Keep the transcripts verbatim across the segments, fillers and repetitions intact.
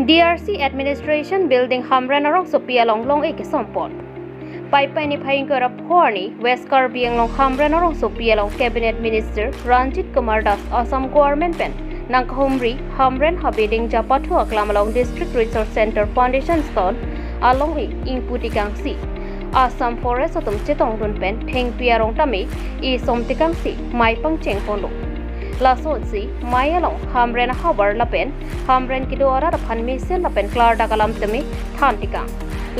D R C Administration Building Hamren arongsopi along long-e kesompon. Paipai niphai ingkoi ra pho arni West Karbi Anglong Hamren arongsopi along Cabinet Minister Ranjit Kumar Das Assam Government pen nangkahumri Hamren Habeding Japathu Aklam along District Resource Center Foundation Stone along-e ingpu tekangsi Assam Forest atum chetongdun pen thengpi arong tame esom tekangsi mei pangchengponlo. Lasonsi mei along Hamren ahavar lapen Hamren kedo arat aphan mesen lapen klardak alam tame than tekang.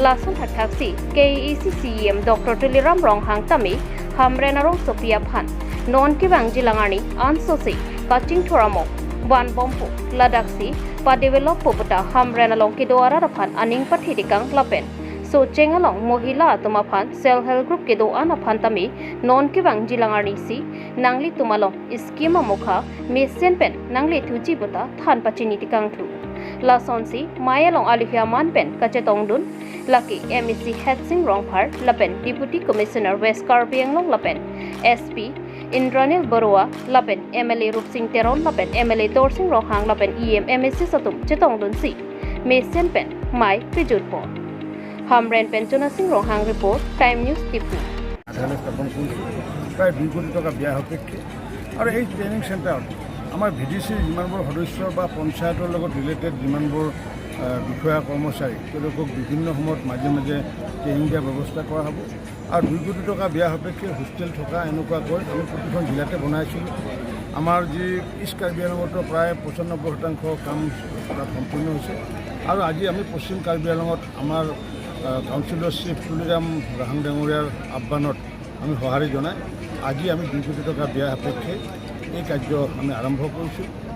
Lason thakthaksi K A A C C E M Doctor Tuliram Ronghang tame Hamren arongsopi aphan non kevangji lang arni ansosi kachingthur amo vanbompo, ladaksi padeveloppo puta Hamren along kedo arat aphan aning pathe tekang lapen Socheng along Mohila atum aphan Self Help Group kedo-an aphan tame non kevangji lang arnisi nanglitum along scheme amokha mesen pen nanglethuji puta than pachini tekangthu. Lasonsi mei along aluhi aman pen kachetongdun lake M A C Hetsing Rongphar lapen Deputy Commissioner West Karbi Anglong lapen S P Indranil Baruah lapen M L A Rupsing Teron lapen M L A Dorsing Ronghang lapen E M, M A Cs atum chetongdunsi mesen pen mei pejutpon. Hamren pen Chunasing Ronghang report, Time News Diphu. কাৰ্যালয় স্থাপন কৰিছোঁ প্ৰায় দুই কোটি টকা ব্যয় সাপেক্ষে। আৰু এই ট্ৰেইনিং চেণ্টাৰত আমাৰ ভি ডি চিৰ যিমানবোৰ সদস্য বা পঞ্চায়তৰ লগত ৰিলেটেড যিমানবোৰ আহ, বিষয়া কৰ্মচাৰী, তেওঁলোকক বিভিন্ন সময়ত মাজে মাজে ট্ৰেইনিং দিয়াৰ ব্যৱস্থা কৰা হ'ব। আৰু দুই কোটি টকা ব্যয় সাপেক্ষে হোষ্টেল থকা এনেকুৱাকৈ আমি প্ৰতিখন জিলাতে বনাইছিলোঁ। আমাৰ যি ইষ্ট কাৰ্বি আংলঙতো প্ৰায় পঁচানব্বৈ শতাংশ কাম তাত সম্পূৰ্ণ হৈছে। আৰু আজি আমি পশ্চিম কাৰ্বি আংলঙত আমাৰ আহ, কাউন্সিলৰ চিফ তুলিৰাম ৰংহাং ডাঙৰীয়াৰ আহ্বানত আমি সঁহাৰি জনাই আজি আমি দুই কোটি টকা ব্যয় সাপেক্ষে এই কাৰ্য আমি আৰম্ভ কৰিছোঁ।